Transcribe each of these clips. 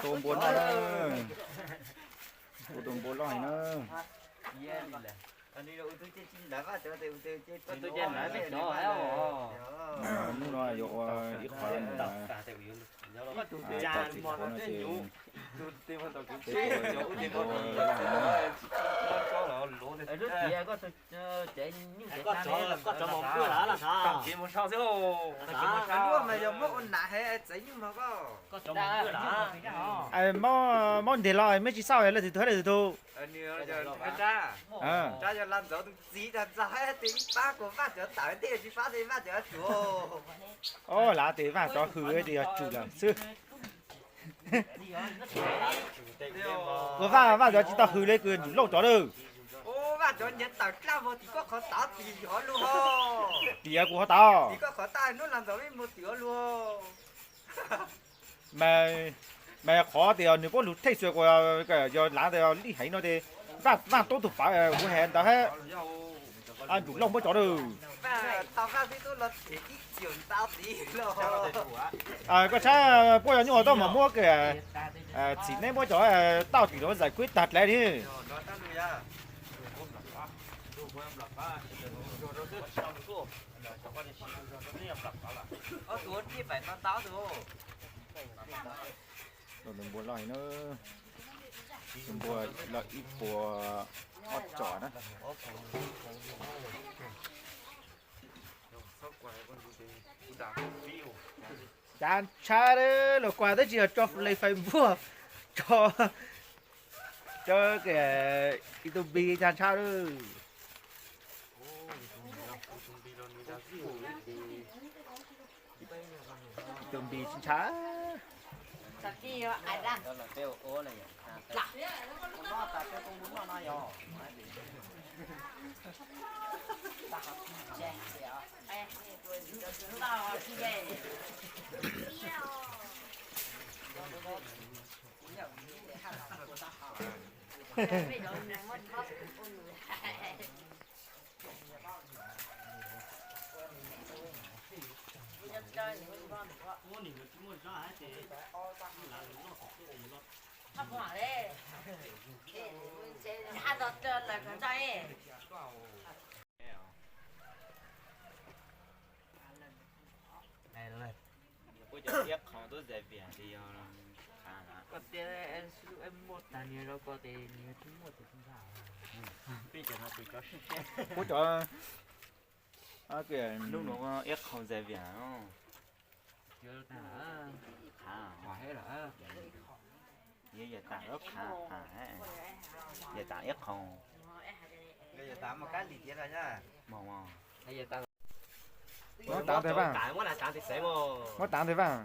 Tua npua loj na. Tua tus npua loj na. Hnub no yuav ua ib qho txog txiv qhov no ces peb tua npua loj na. Maub nteg los meb tsis xauj leej twg tug hab leej twg tug. Ua lav tes Vaj cov hws tias yog tsum lawm xwb. Ua Vaj, Vaj cov tsis tau hws li, kws Ntsum Lauj cov lawm. Vaj cov nyiav tawm dlaj vog tim koj qhov tav tim hov lug. Tias kuv qhov tav. Mas, mas qhov tias nws puab lug thej xuas kuas yog lav tes lij heev no tes Vaj, Vaj tub tug pawv kuv has ntawd hab. Ntsum Lauj muab cov lawm. Koj tshab puab yog nyuj tuaj mas muab txhim neb muab cov tauj tim nuav zais kuj tag dlawb li. Npua loj na, npua loj ib puas ob txom na. Cas ntshai, luag kuas twb tsis yog tso Facebook, tso, tso YouTube cas ntshai lawm. Tus npis tsis ntshai. Koj tias muaj tag niag rau koj tes niag tsis muaj tes tsis ntag. Peb cov no tus cov siab siab. Kuv cov hnub no ib qho zais vias. Qhav, yog yam tas lub qhav, yam tas ib qho. Muab tav ntawd Vaj. Muab tav ntawd Vaj.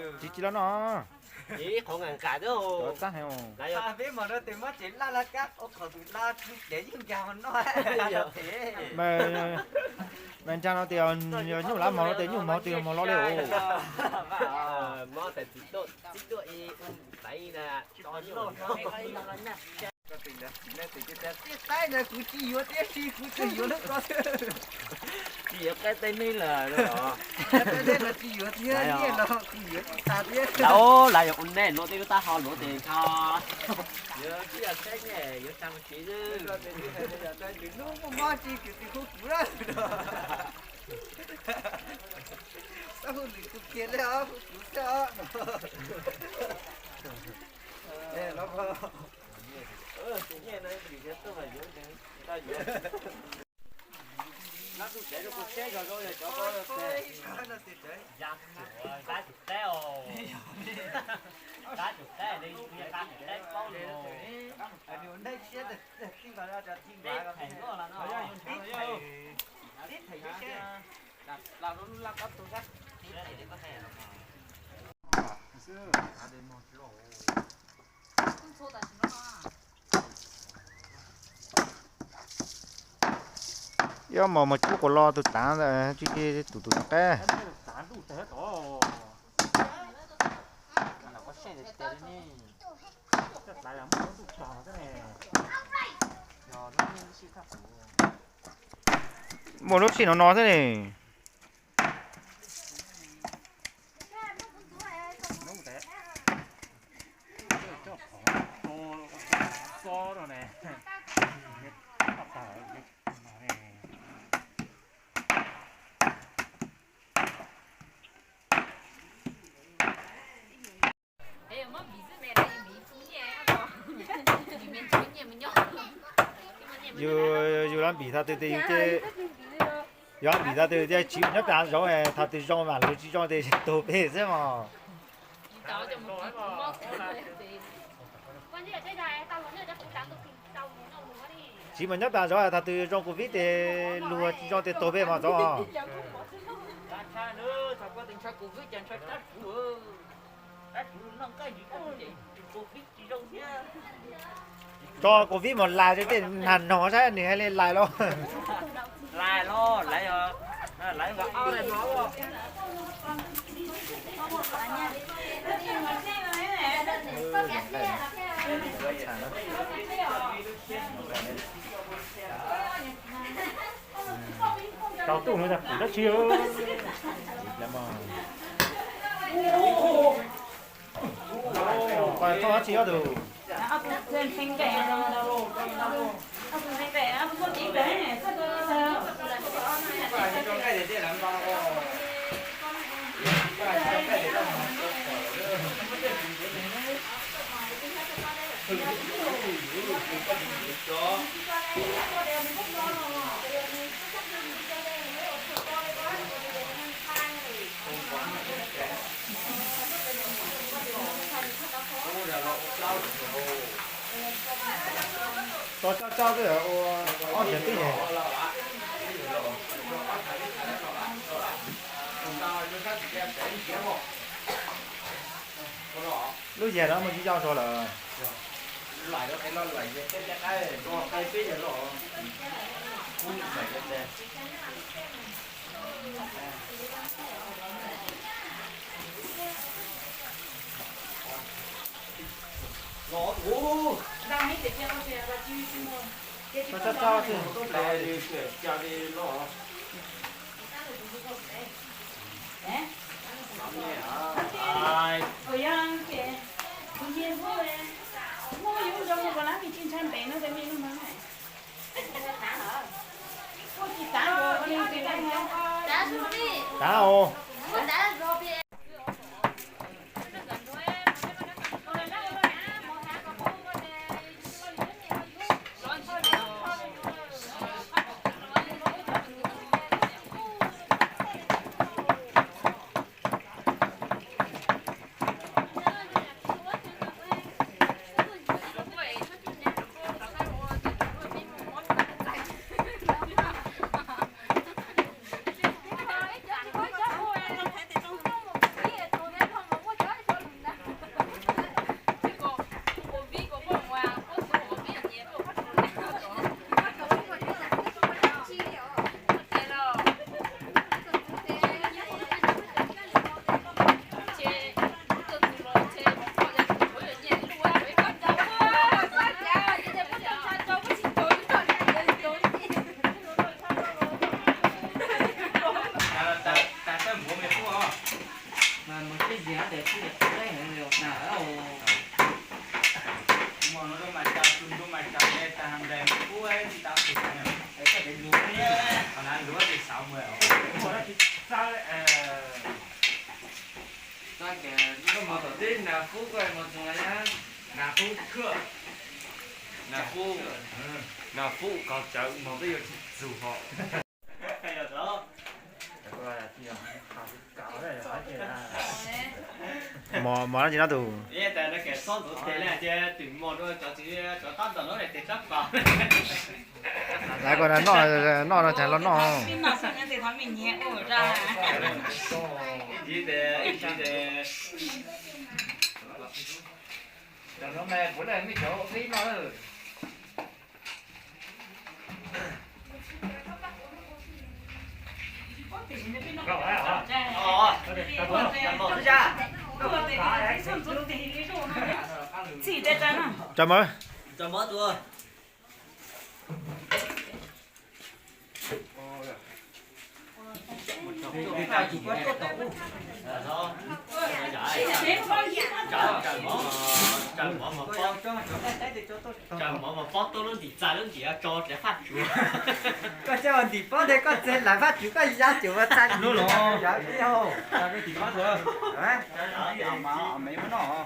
Tsis tsis los no. Txab heev. Mas ntshai no tias yog nyuj lav mog no tias nyuj mog tias mog loj li os. Kuv tsis yuav tias si, kuv tsuas yuav lub ko xwb. Tsis yuav qaib teb neeg lawm. Qaib teb neeg los tsis yuav thiab, nyiaj los kuv yuav tsis tas thiab. Lawv, lawv yuav ua nej luag tej lub taub hau luag tes ncho. Yuav tsis yog saib nej yuav tsa mus tsev xwb. Hnub muaj mob tsis kwv tij hu kuv na. Tau hu lwm tus kiag li os, hu kuv xwb os. Ib mos mos cub quas lo tus tav ntawd tsis tus tus qaib. Muaj lub sij no no xwb ne. Yus, yus lab npim thaum twg ces yus ces, yus lab npim thaum twg ces tsiv mus nyob pem hav zoov, thaum twg zoo mas luag tsis zoo ces tuag pem xwb mog. Tsiv mus nyob pem hav zoov, thaum twg zoo covid ces luag tsis zoo ces tuag pem mog txov. Tso covid mus lais rau tej nag nog saib nws hais li lais los. Tau tuaj mus tsis pom dab tsi. Txhob dab tsi ob tug. Tso tso tso, ua ob xyoo twb yog. Lub yag no muaj tsis yau zog lawm. Tav os. Nas Fub, Nas Fub, Nas Fub kov cawv mog twb yuav tsis txug hos. Mos, mos dab tsi no tus? Lawv ko noj, noj no cas los noj. Txawm mog. Tsaws mov mas pob tuaj lub ntim txais lub ntim tso rau faj tsuav. Koj coj ntim pob ntawd koj txawm lawv faj tsuav koj ya cuv ua txais lub los. Ntim pob tuaj. Me muab noj.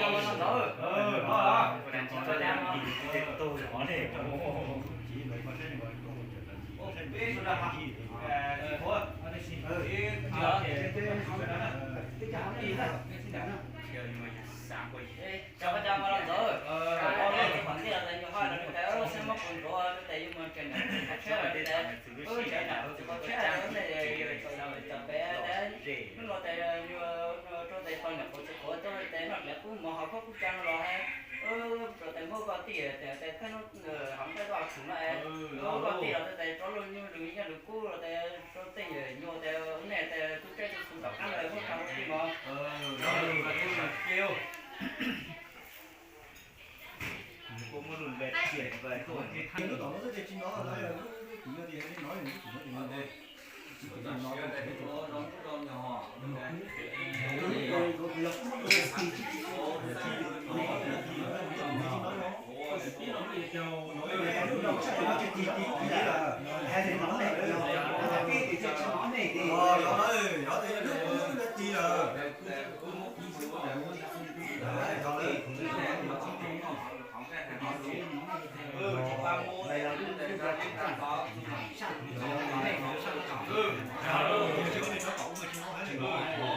Cov pab cov no los ntxov, qhov ntij los tes nyuag haj los tes xeeb muab kuv ntxuav tes yuav mus nrhiav niam qhuav tshiab los tes, wb nrhiav niam qhuav txiv qhuav tshiab tes ub ne, cov pem tes hnub no tes nyuag rau tes tau niam qhuav txiv qhuav tuaj tes noj dlej qub mov hauv khaub kub tsa no los, wb rau tes muab koj tij tes tes thawj hnub hauv nqaij tuaj tshum no es, wb koj tij los tes rov luag nyuag lwm yaj lwm kub los tes rau tej nyuag tes ub ne tes tub tsaib tub txhu tom qab ntawd muab tsa rau tij mov.